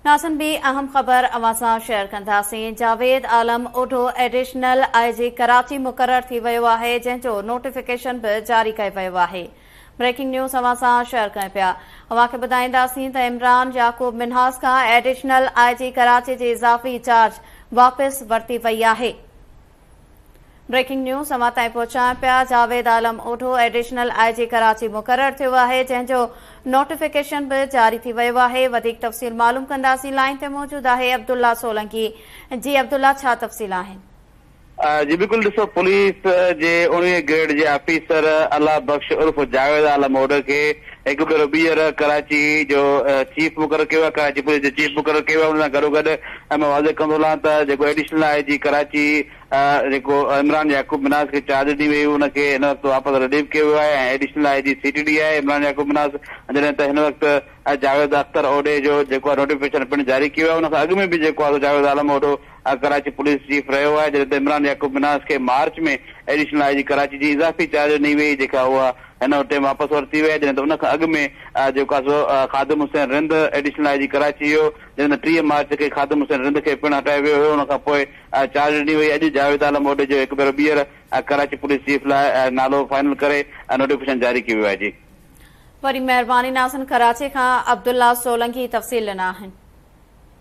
ناظرين ٻي اهم خبر اوهان سان شيئر ڪنداسين جاويد عالم اوڍو ايڊيشنل I جي ڪراچي مقرر ٿي ويو آهي جنهن جو نوٽيفڪيشن به جاري ڪيو ويو آهي بريڪنگ نيوز اوهان سان شيئر ڪيون پيا اوهان کي ٻڌائينداسين ته عمران يعقوب منهاس کان ايڊيشنل I جي ڪراچي جي اضافي چارج واپس ورتي وئي آهي. بريڪنگ نيوز اوهان تائين پهچايون پيا جاويد عالم اوڍو ايڊيشنل I جي ڪراچي مقرر ٿيو آهي جنهن جو نوٽيفڪيشن به جاري ٿي ويو آهي وڌيڪ تفصيل معلوم ڪنداسين لائين تي موجود آهي عبدالله سولنگي جي عبدالله ڇا تفصيل آهن. جي بلڪل ڏسو پوليس جي اوڻويهه گريڊ جي آفيسر الله بخش عرف جاويد عالم اوڍو کي هڪ ڀيرو ٻيهر ڪراچي جو چيف مقرر ڪيو ويو آهي ڪراچي پوليس جو چيف مقرر ڪيو ويو آهي ان سان گڏوگڏ مان واضح ڪندو هلان ته جيڪو ايڊيشنل I جي ڪراچي جيڪو عمران يعقوب مناس کي چارج ڏني وئي هئي ان کي هن وقت واپس رليف ڪيو ويو آهي ۽ ايڊيشنل I جي سي ٽي ڊي آهي عمران يعقوب مناس جڏهن ته هن وقت جاويد اختر اوڍي جو جيڪو آهي نوٽيفڪيشن پڻ جاري ڪيو ويو آهي ان کان اڳ ۾ به جيڪو آهي سو جاويد عالم اوڍو ڪراچي پوليس چيف رهيو آهي جڏهن ته عمران يعقوب مناس کي مارچ ۾ ايڊيشنل I جي ڪراچي جي اضافي چارج ڏني وئي جيڪا اها هن ٽيم واپس ورتي وئي آهي جڏهن ته ان کان اڳ ۾ جيڪو آهي سو خادم حسين رند ايڊيشنل I جي ڪراچي هيو جڏهن ته 30 مارچ کي خادم حسين رند کي پڻ هٽايو ويو هيو ان کان پوء چارج ڏني وئي اڄ جاويد عالم اوڏي جو هڪ ڀيرو ٻيهر ڪراچي پوليس چيف لاء نالو فائنل ڪري نوٽيفڪيشن جاري ڪيو ويو آهي جي. وڏي مهرباني ناظرين ڪراچي کان عبدالله سولنگي تفصيل ڏنا آهن.